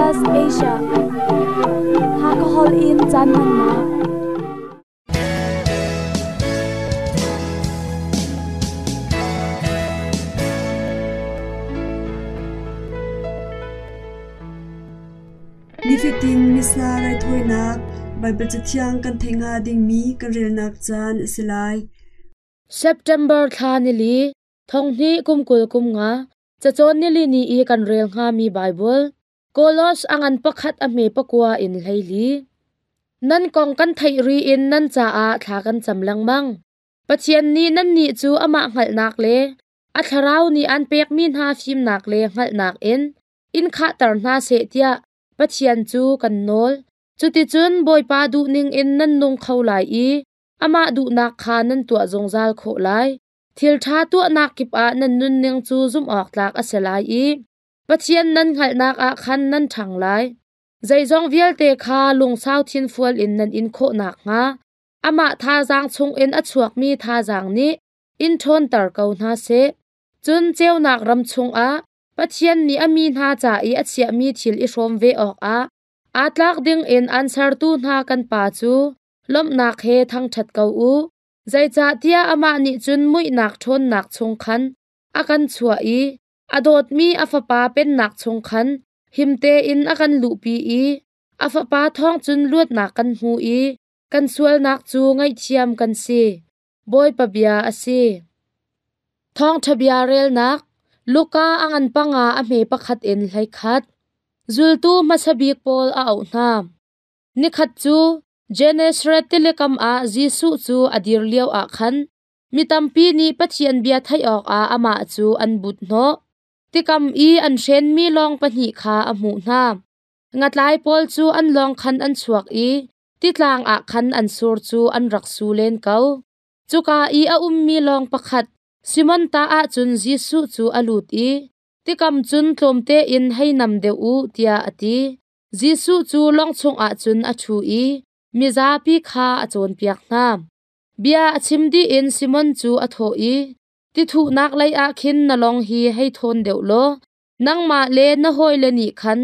SBS Asia. Hakahol in caan hmannak. Nifatin Missa raithawinak Baibal Cathiang kan theih hnga dingmi kan relnak caan a si lai. September thla nili, thonghnih kum 20 kum nga, cacawn nili ni i kan rel hngami Baibal, Kolos a ngan pakhat a hme pakua in 14. Nan kong kan theih ri in nan caah thla kan cam lengmang. Pathian nih nannih cu amah hngalhnak le a thlarau nih an pekmi hna fimnak le hngalhnak in in khahter hna seh tiah Pathian cu kan nawl. Cuticun Bawipa duhning in nan nung kho lai i amah duhnak kha nan tuah zungzal khawh lai. Thil ṭha tuahnak kip ah nan nunning cu zumhawktlak a si lai i Pathian nan hngalhnak ah khan nan ṭhang lai. Zeizong vialte kha lungsau thinfual in nan in khawh nakhnga amah thazaang chungin a chuakmi thazaang nih in ṭhawnter ko hna seh. Cun ceunak ram chungah Pathian nih a mi hna ca i a chiahmi thil i hrawm ve awkah aa tlak dingin an sertu hna kan Pa cu lawmhnak he thangṭhat ko u. Zeicahtiah amah nih cun muihnak ṭhawnnak chung khan a kan chuah i a dawtmi a Fapa pennak chung khan him tein a kan luhpi i a Fapa thawng cun luatnak kan hmu i kan sualnak cu ngaihthiam kan si. Bawipa bia a si. Thawngṭha bia relnak Luka a ngan panga a hme pakhat in 11. Zultu hmasa bik pawl a auh hna. Nikhat cu Genesaret tilikam ah Jesuh cu a dir lio ah khan mi tampi nih Pathian bia theih awkah amah cu an but hnawh. Tikam i an hrenmi lawng pahnih kha a hmuh hna. Ngatlai pawl cu an lawng khan an chuak i titlang ah khan an sur cu an rak su len ko. Cuka i a ummi lawng pakhat Simon ta ah cun Jesuh cu a lut i tikam cun tlawmte in hei nam deuh u tiah a ti. Jesuh cu lawng chungah cun a ṭhu i mizapi kha a cawnpiak hna. Bia a chim dih in Simon cu a thawh i, Tithuhnak lei ah khin na lawng hi hei thawn deuh law nangmah le na hawile nih khan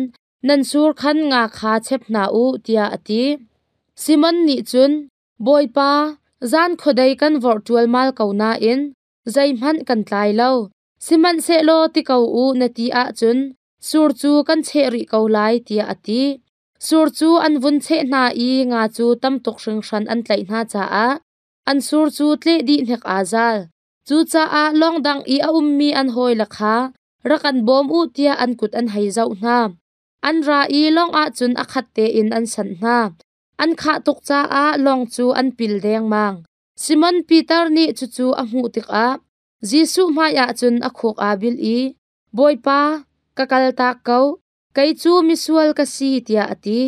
nan sur khan nga kha chep hna u, tiah a ti. Simon nih cun, Bawipa, zan khuadei kan vorh ṭualmal ko nain zeihmanh kan tlai lo. Sihmanhsehlaw ti ko u na ti ahcun sur cu kan cheh rih ko lai, tiah a ti. Sur cu an vun cheh hna i nga cu tam tuk hringhran an tlaih hna caah an sur cu tleh dih hnek aa zal. Cucaah lawng dang i a ummi an hawile kha rak kan bawm u tiah an kut an hei zoh hna. An ra i lawng ah cun a khat tein an sanh hna. An khah tuk caah lawng cu an pil dengmang. Simon Peter nih cucu a hmuh tikah Jesuh hmaiah cun a khuk aa bil i, Bawipa, ka kaltak ko, kei cu misual ka si, tiah a ti.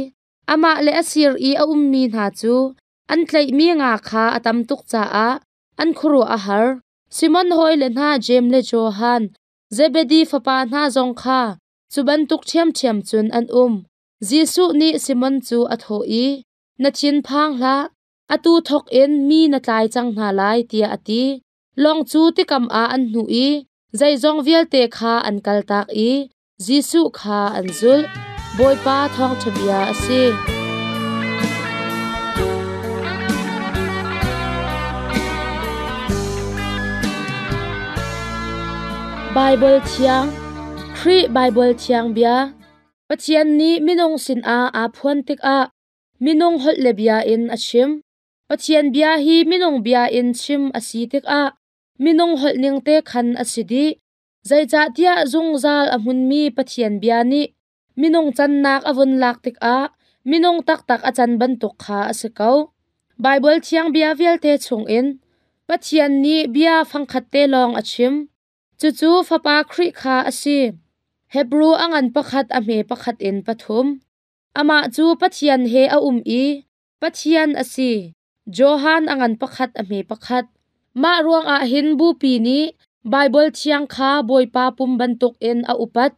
Amah le a sir i a ummi hna cu an tlaihmi nga kha a tam tuk caah an khuaruah a har. Simon hawile hna Jeim le Johan, Zebedi fapa hna zong kha cu bantuk ṭhiamṭhiam cun an um. Jesuh nih Simon cu a thawh i, Na thinphang hlah, atu thawk in mi na tlai cang hna lai, tiah a ti. Lawng cu tikam ah an hnuh i zeizong vialte kha an kaltak i Jesuh kha an zulh. Bawipa thawngṭha bia a si. Baibal Thiang, Khrih Baibal Thiang bia, Pathian nih minung sinah aa phuan tikah minung holh le bia in a chim. Pathian bia hi minung bia in chim a si tikah minung holh ning te khan a si dih. Zeicahtiah zungzal a hmunmi Pathian bia nih minung cannak a vun lak tikah minung taktak a can bantuk kha a si ko. Baibal thiang bia vialte chungin Pathian nih bia fangkhat te lawng a chim. Cucu Fapa Khrih kha a si. Hebru a ngan pakhat a hme pakhat in pathum. Amah cu Pathian he a um i Pathian a si. Johan a ngan pakhat a hme pakhat. Mah ruangah hin Bupi nih Baibal thiang kha Bawipa pum bantukin a upat.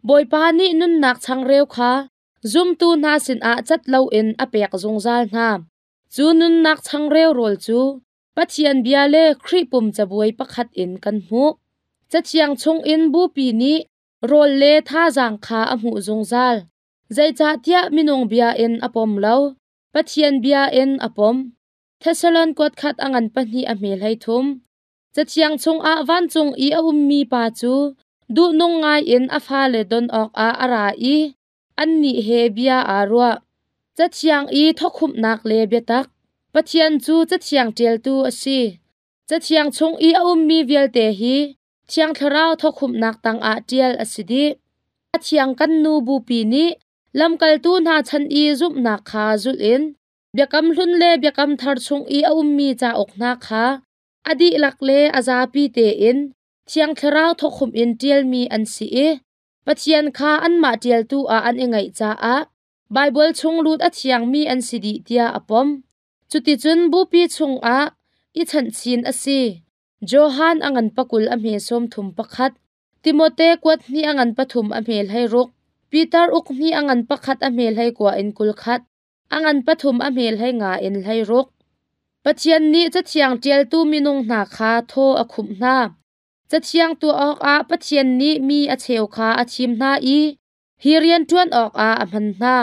Bawipa nih nunnak changreu kha zumtu hna sinah cat loin a pek zungzal hna. Cu nunnak changreu rawl cu Pathian bia le Khrih pum cabuai pakhat in kan hmuh. Cathiang chungin Bupi nih rawl le thazaang kha a hmuh zungzal. Zeicahtiah minung bia in a pom lo, Pathian bia in a pom. Thesalon kuat khat a ngan pahnih a hme 13. Cathiang chungah vancung i a ummi pa cu duhnung ngaiin a fale don awkah a ra i annih he bia aa ruah. Cathiang i thawkhumhnak le biatak. Pathian cu Cathiang ṭialtu a si. Cathiang chung i a ummi vialte hi Thiang Thlarau thawkhumhnak tangah ṭial a si dih. A thiang kan nu Bupi nih lamkaltu hna chan i zumhnak kha zulh in Biakam Hlun le Biakam Thar chung i a ummi cauk hna kha a dihlak le a zapi tein Thiang Thlarau thawkhumh in ṭialmi an si i Pathian kha anmah ṭialtu ah an i ngaih caah Baibal chung lut a thiangmi an si dih tiah a pom. Cuticun Bupi chungah i chanhchin a si. Johan a ngan pakul a hme 31, Timote kuat hnih a ngan pathum a hme 16, Peter uk hnih a ngan pakhat a hme 19 in 21, a ngan pathum a hme 15 in 16. Pathian nih Cathiang ṭialtu minung hna kha thaw a khumh hna. Cathiang tuah awkah Pathian nih mi a cheu kha a thim hna i hi rian ṭuan awkah a hman hna.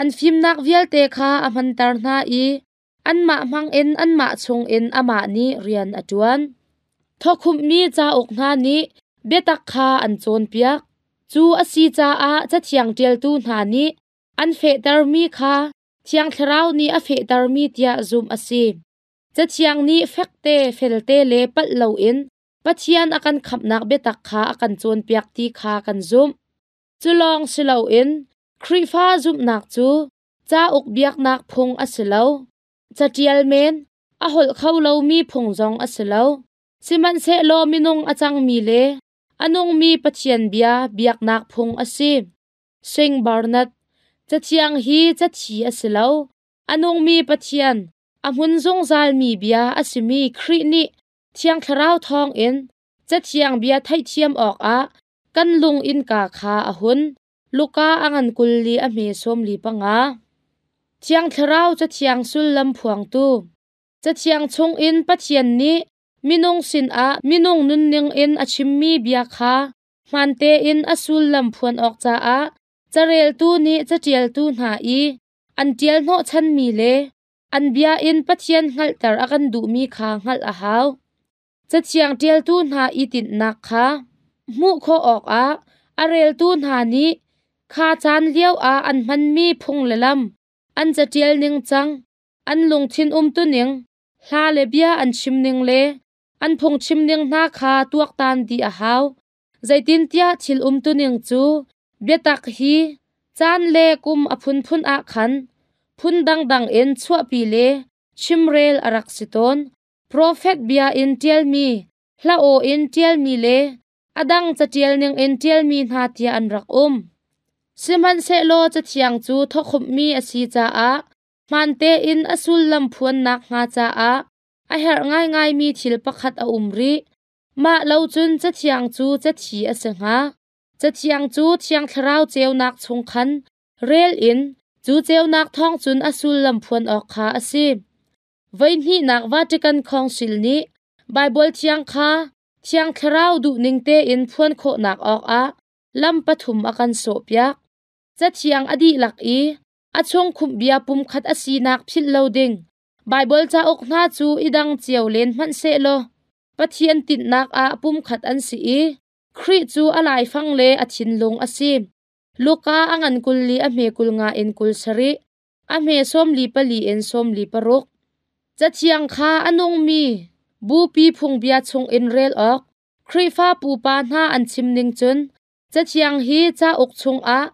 An fimnak vialte kha a hmanter hna i anmah hmangin anmah chungin amah nih rian a ṭuan. Thawkhumhmi cauk hna nih biatak kha an cawnpiak. Cu a si caah Cathiang ṭialtu hna nih an fehtermi kha Thiang Thlarau nih a fehtermi tiah zumh a si. Cathiang nih fekte, felte le palh loin Pathian a kan khamhnak biatak kha a kan cawnpiak ti kha kan zumh. Cu lawng si loin Khrihfa zumhnak cu cauk biaknak phung a si lo. Caṭial men, a holh kho lomi phung zong a si lo. Sihmanhsehlaw minung a cangmi le a nungmi Pathian bia biaknak phung a si. Sing Barnett, Cathiang hi cathi a si lo. A nungmi Pathian, a hmun zungzalmi bia a simi Khrih nih Thiang Thlarau thawngin Cathiang bia theihthiam awkah kan lung innka kha a hun. Luka a ngan 20 a hme 45. Thiang Thlarau Cathiang sullam phuangtu. Cathiang chungin Pathian nih minung sinah minung nunning in a chimmi bia kha hmaan tein a sullam phuan awk caah careltu nih caṭialtu hna i an ṭial hnawhchanmi le an bia in Pathian hngalhter a kan duhmi kha hngalh a hau. Cathiang ṭialtu hna i tinhnak kha hmuh khawh awkah a reltu hna nih kha caan lioah an hmanmi phung le lam, an caṭial ningcang, an lungthin umtuning, hla le bia an chimning le an phungchimning hna kha tuaktan dih a hau. Zeitintiah thil umtuning cu biatak hi caan le kum a phunphun ah khan phun dangdang in chuahpi le chimrel a rak si tawn. Profet bia in ṭialmi, hla aw in ṭialmi le a dang caṭial ningin ṭialmi hna tiah an rak um. Sihmanhsehlaw Cathiang cu thawkhumhmi a si caah hmaan tein a sullam phuannak hnga caah a herh ngaingaimi thil pakhat a um rih. Mah lo cun Cathiang cu cathi a si hnga. Cathiang cu Thiang Thlarau ceunak chung khan rel in cu ceunak thawng cun a sullam phuan awk kha a si. Voihnihnak Vatican Council nih Baibal Thiang kha Thiang Thlarau duhning tein phuan khawhnak awkah lam pathum a kan sawhpiak. Cathiang a dihlak i a chungkhumh bia pumkhat a sinak philh lo ding. Baibal cauk hna cu i dang cio len hmanh sehlaw Pathian tinhnak ah pumkhat an si i Khrih cu a laifang le a thinlung a si. Luka a ngan 20 a hme 50 in 27, a hme 44 in 46. Cathiang kha a nungmi Bupi phungbia chungin rel awk Khrihfa pupa hna an chim ning cun Cathiang hi cauk chungah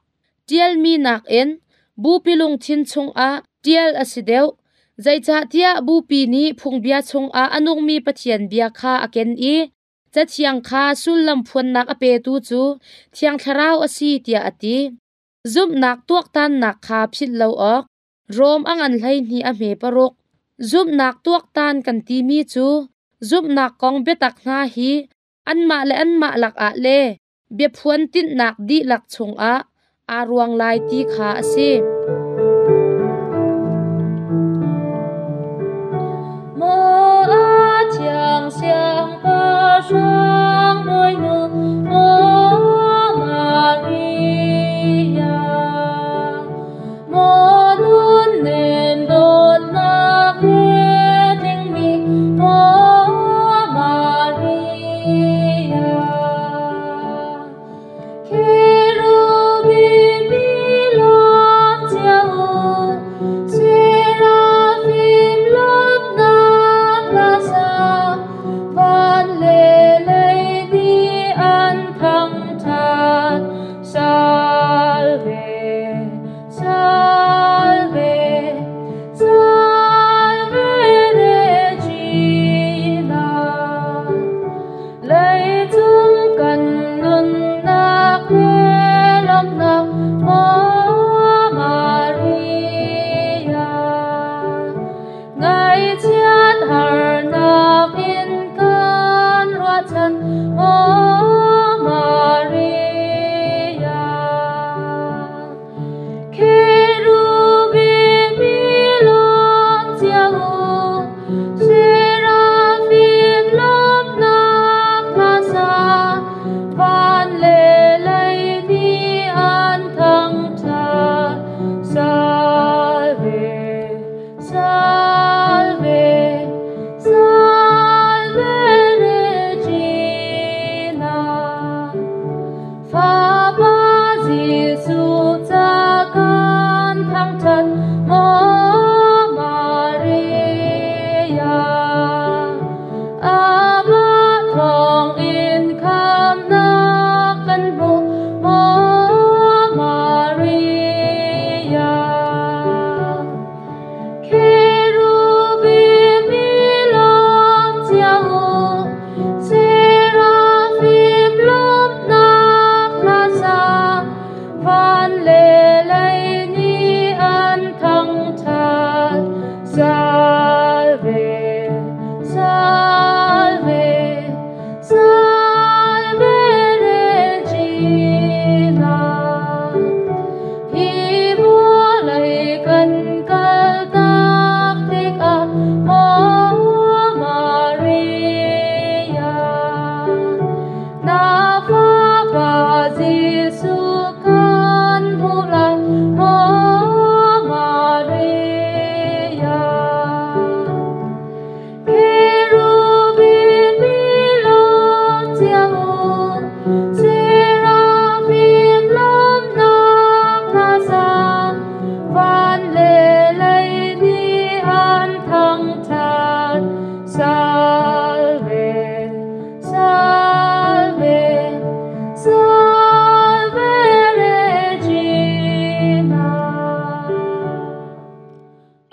ṭialmi nakin Bupi lungthin chungah ṭial a si deuh. Zeicahtiah Bupi nih phungbia chungah a nungmi Pathian bia kha a ken i Cathiang kha sullam phuannak a petu cu Thiang Thlarau a si tiah a ti. Zumhnak tuaktannak kha philh lo awk Rom a ngan 12 a hme paruk. Zumhnak tuaktan kan timi cu zumhnak kong biatak hna hi anmah le anmah lakah le biaphuan tinhnak dihlak chungah aa ruang lai ti kha a si. Maw a thiang siangpahrang bawinu, Maw Maria.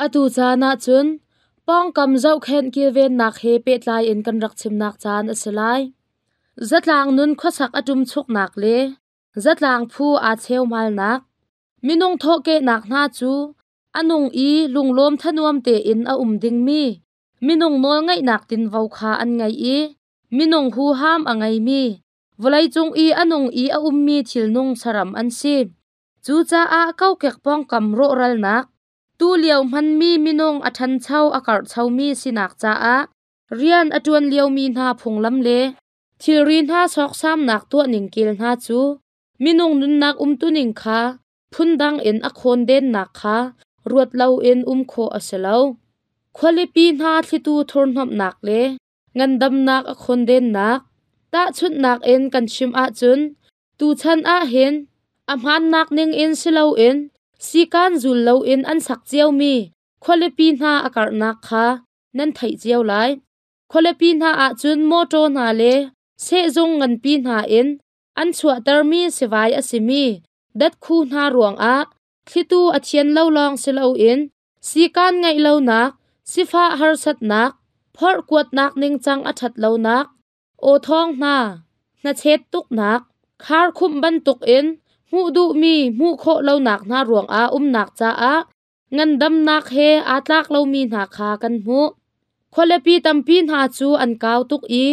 Atu caan ahcun pawngkam zohkhenh kilvennak he pehtlai in kan rak chimnak caan a si lai. Zatlang nun khuasak a ṭumchuknak le zatlang phu aa cheumalnak, minung thawhkehnak hna cu a nung i lunglawm thanuam tein a um dingmi minung nawlngeihnak tinvo kha an ngei i minung huham a ngeimi vawleicung i a nung i a ummi thilnung saram an si. Cucaah kokek pawngkam rawhralnak, tulio hmanmi minung a ṭhancho a karhchomi sinak caah rian a ṭuan liomi hna phunglam le thilri hna sawksamnak tuahning kel hna cu minung nunnak umtuning kha phundang in a khawndennak kha ruat loin um khawh a si lo. Khualipi hna thlitu thurhnomhnak le ngandamnak a khawndennak, tahchunhnak in kan chim ahcun tuchan ahhin a hmaannak ningin si loin sikaan zul loin an sak ciomi khualipi hna a karhnak kha nan theih cio lai. Khualipi hna ahcun mawṭaw hna le sehzung nganpi hna in an chuahtermi sivai a simi datkhu hna ruangah thlitu a thian lo lawng si loin sikaan ngeih lonak, sifah harsatnak, phorhkuatnak ningcang a ṭhat lonak, aw thawng hna, hnachet tuknak, kharkhumh bantukin hmuh duhmi hmuh khawh lonak hna ruangah umnak caah ngandamnak he aa tlak lomi hna kha kan hmuh. Khualipi tampi hna cu an kau tuk i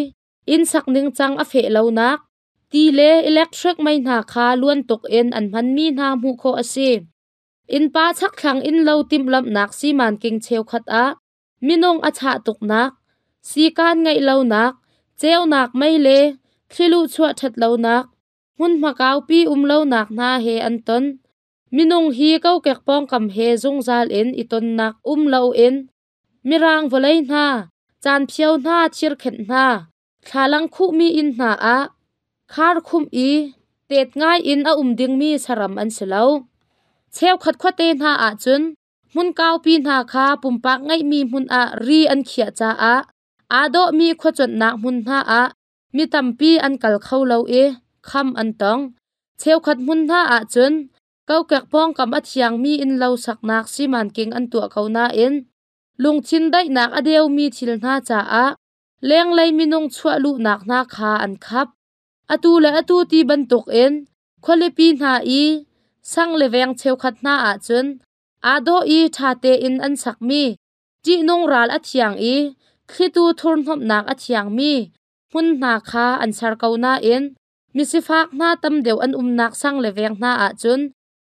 inn sak ningcang a feh lonak, ti le electric mei hna kha luan tuk in an hmanmi hna hmuh khawh a si. Innpa chakthlang innlo timhlamhnak simanking cheukhat ah minung a chah tuknak, sikaan ngeih lonak, ceunak mei le thliluh chuah ṭhat lonak, hmunhma kaupi um lonak hna he an ton. Minung hi kokek pawngkam he zungzal in i tonnak um loin mirang vawlei hna, caanphio hna, thirkhenh hna, thlalang khuhmi inn hna ah kharkhumh i tet ngai in a um dingmi saram an si lo. Cheukhat khuate hna ahcun hmun kaupi hna kha pumpak ngeihmi hmun ah ri an khiah caah aa dawhmi khuacuanhnak hmun hna ah mi tampi an kal kho lo i kham an tong. Cheukhat hmun hna ahcun kokek pawngkam a thiangmi innlo saknak simanking an tuah ko nain lungthin daihnak a deumi thil hna caah lenglei minung chuah luhnak hna kha an khap. Atu le atu ti bantukin khualipi hna i sang le veng cheukhat hna ahcun aa dawh i ṭha tein an sakmi ṭihnung ral a thiang i thlitu thurhnomhnak a thiangmi hmun hna kha an ser ko nain misifak hna tam deuh an umnak sang le veng hna ahcun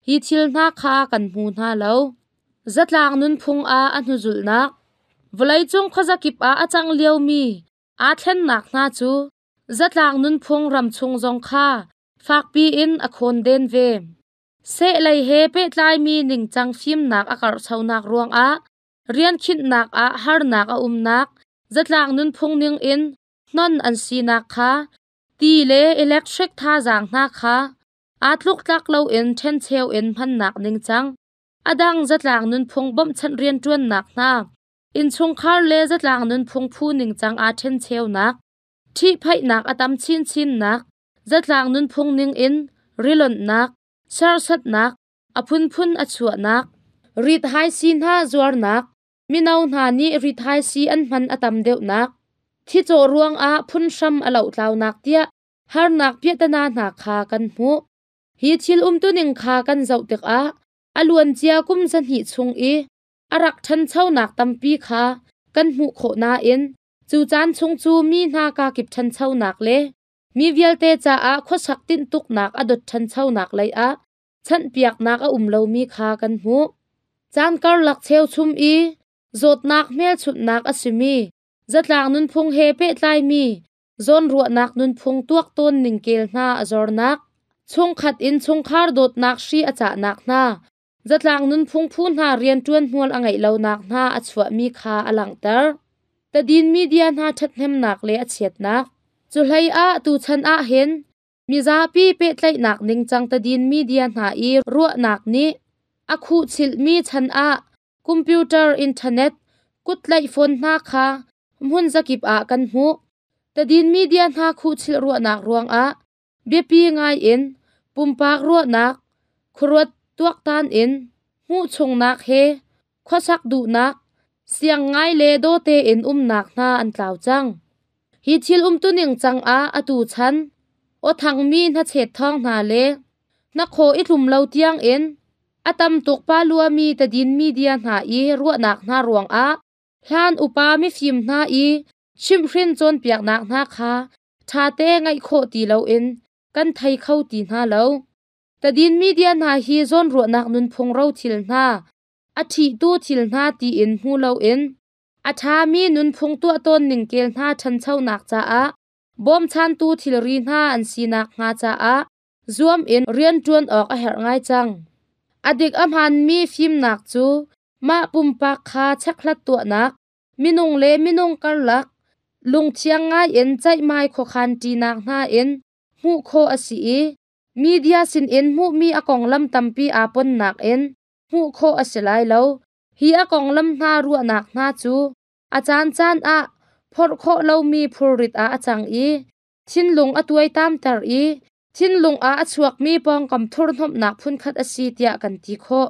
hi thil hna kha kan hmu hna lo. Zatlang nunphung ah a hnuzulhnak vawleicung khuazakip ah a cang liomi aa thlennak hna cu zatlang nunphung ramchung zong kha fakpi in a khawnden ve. Sehlei he pehtlaimi ningcang fimnak a karhchonak ruangah riankhinhnak ah harnak a umnak zatlang nunphung ningin hnon an sinak kha ti le electric thazaang hna kha aa tluktlak loin ṭhencheu in hmannak ningcang a dang zatlang nunphung bawmhchanh rianṭuannak hna innchungkhar le zatlang nunphung phu ningcang aa ṭhencheunak ṭhihphaihnak a tam chinchinnak zatlang nunphung ningin rilonhnak sersatnak a phunphun a chuahnak rithaisii hna zuarnak mino hna nih rithaisii an hman a tam deuhnak thicawh ruangah phunhram a lohtlaunak tiah harnak piahtana hna kha kan hmuh. Hi thil umtuning kha kan zoh tikah a luancia kum zahnih chung i a rak ṭhanchonak tampi kha kan hmuh khawh nain cu caan chung cu mi hna kakip ṭhanchonak le mi vialte caah khuasak tinhtuknak a dot ṭhanchonak lei ah chanhpiaknak a um lomi kha kan hmuh. Caan karlak cheuchum i zawtnak hmelchunhnak a simi zatlang nunphung he pehtlaimi zawnruahnak nunphung tuaktawn ningkel hna a zornak, chungkhat in chungkhar dawtnak hri a cahnak hna, zatlang nunphung phu hna rianṭuan hmual a ngeih lonak hna a chuahmi kha a langhter. Tadin media hna ṭhathnemnak le a chiatnak. Cu hlei ah tuchan ah hin mizapi pehtlaihnak ningcang tadin media hna i ruahnak nih a khuhchilhmi chan ah computer, internet, kuttlaih phone hna kha hmun zakip ah kan hmuh. Tadin media hna khuhchilh ruahnak ruangah biapi ngai in pumpak ruahnak, khuaruat tuaktan in hmuhchungnak he khuasak duhnak, siang ngai le daw tein umnak hna an tlau cang. Hi thil umtuning cang ah atu chan aw thangmi hnachet thawng hna le hnakhaw i tlum lo tiang in a tam tuk pa luami tadin media hna i ruahnak hna ruangah hlan upa mifim hna i chimhhrin cawnpiaknak hna kha ṭhate ngaih khawh ti loin kan thei kho ti hna lo. Tadin media hna hi zawnruahnak nunphung rothil hna, a ṭhihtu thil hna tiin hmu loin a ṭhami nunphung tuah tawn ningkel hna ṭhanchonak caah bawmchantu thilri hna an sinak hnga caah zuam in rianṭuan awk a herh ngai cang. A dik a hmaanmi fimnak cu mah pumpak kha chekhlat tuahnak, minung le minung karlak lungthiang ngai in ceihmai khuakhan ṭinak hna in hmuh khawh a si i media sinin hmuhmi a konglam tampi aa ponnak in hmuh khawh a si lai lo. Hi a konglam hna ruahnak hna cu a caancaan ah phorh khawh lomi phurrit ah a cang i thinlung a tuaitamter i thinlung ah a chuakmi pawngkam thurhnomhnak phunkhat a si tiah kan ti khawh.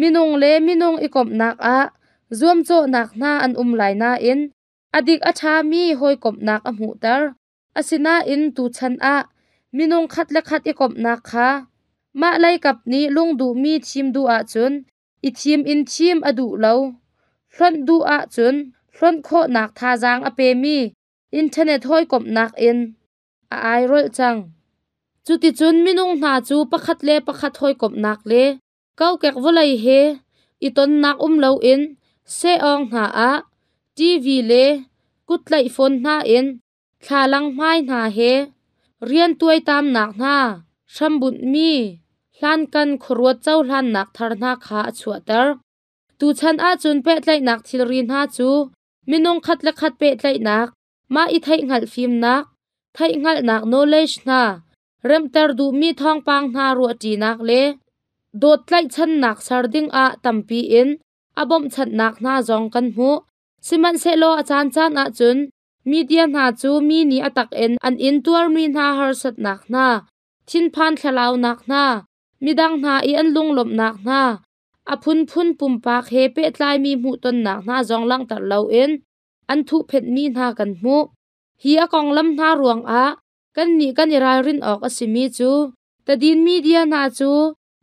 Minung le minung i komhnak ah zuamcawhnak hna an um lai nain a dik a ṭhami hawikomhnak a hmuhter. Asinain tuchan ah minung khat le khat i komhnak kha mah leikap nih lungduhmi thim duh ahcun i thim in thim a duh lo. Hlonh duh ahcun hlonh khawhnak thazaang a pemi internet hawikomhnak in a airolh cang. Cuticun minung hna cu pakhat le pakhat hawikomhnak le kokek vawlei he i tonnak um loin seh-awng hna ah TV le kuttlaih phone hna in thlalang hmai hna he rian tuaitamnak hna hrambunhmi hlankan khuaruat cohlannak thar hna kha a chuahter. Tuchan ahcun pehtlaihnak thilri hna cu minung khat le khat pehtlaihnak, mah i theihhngalh fimnak, theihhngalhnak knowledge hna, remhter duhmi thawngpang hna ruahṭinak le dawt tlaihchannak ser dingah tampi in a bawmhchanhnak hna zong kan hmuh. Sihmanhsehlaw a caancaan ahcun media hna cu mi nih a tak in an intuarmi hna harsatnak hna, thinphan thlalaunak hna, midang hna i an lunglawmhnak hna, a phunphun pumpak he pehtlaimi hmuhtonnak hna zong langhter loin an thuhphenhmi hna kan hmuh. Hi a konglam hna ruangah kannih kan i ralrin awk a simi cu tadin media hna cu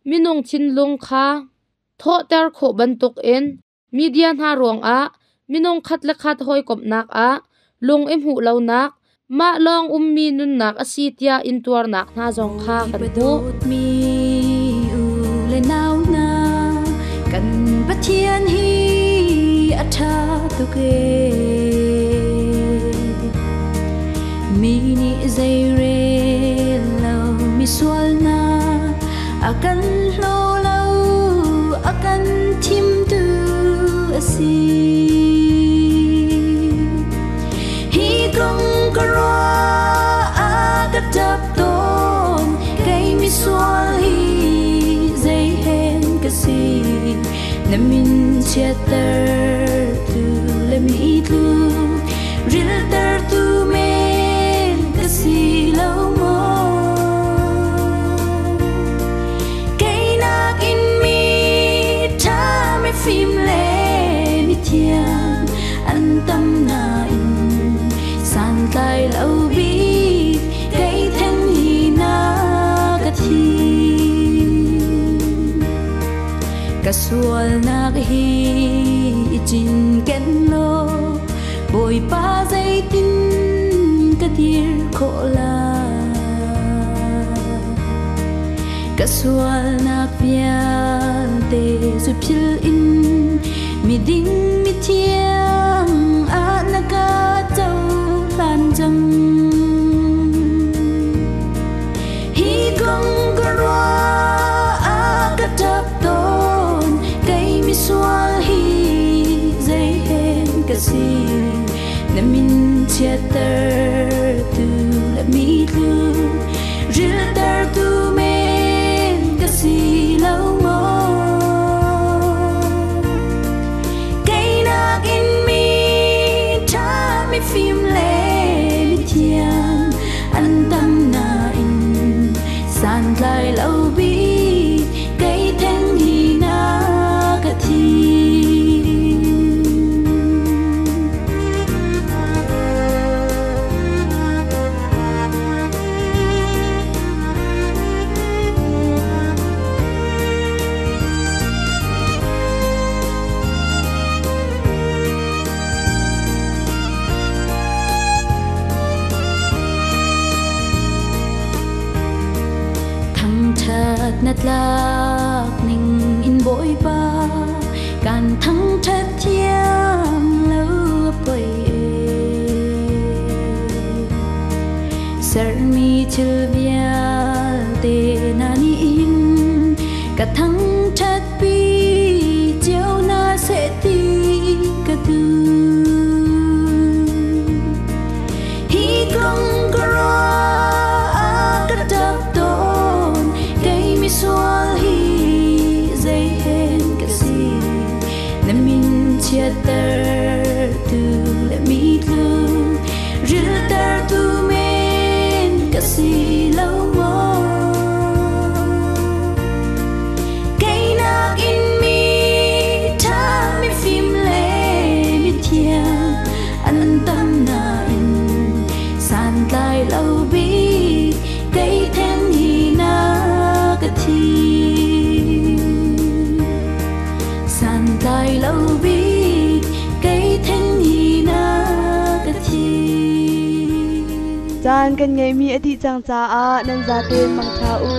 minung thinlung kha thawhter khawh bantukin media hna ruangah minung khat le khat hawikomhnak ah lung i hmuh lonak, mah lawng ummi nunnak a si tiah intuarnak hna zong kha kan hmuh. U le nau hna kan Pathian hi a ṭha tuk ee. Mi nih zei rel lo mi sual hna a kan hlaw lo a kan thimtu a si. Hi kong ka ruah a ka ṭap tawn kei misual hi zei hen ka si na min chiatter tu le mi tlu rilter tu men ka si lo maw kei nakin mi ṭha mi fim le mi thiang an tam nain santlai lo bik kei theng hi na ka thim ka sualnak hi i cinken law Bawipa zeitin ka dir khawh lai ka sualnak vialte zu philh in miding mithiang ah na ka cohlan cang hi kong ka ruah ah ka ṭap tawn kei misual hi zei hen ka si na min chiatter tu le mi tlu rilter tu men ka si lo maw kei nakin mi ṭha mi fim le mi thiang an tam nain santlai lo bik kei theng hi na ka thim. Chiattertu le mi tlu riltertu men ka si lo maw? Keinak in mi ṭha, mifim le mithiang an tam nain santlai lo bik kei theng hi na ka thim. Santlai lo bik kei theng hi na ka thim. Caan kan ngeihmi a dih cang caah nan zaten mangṭha u.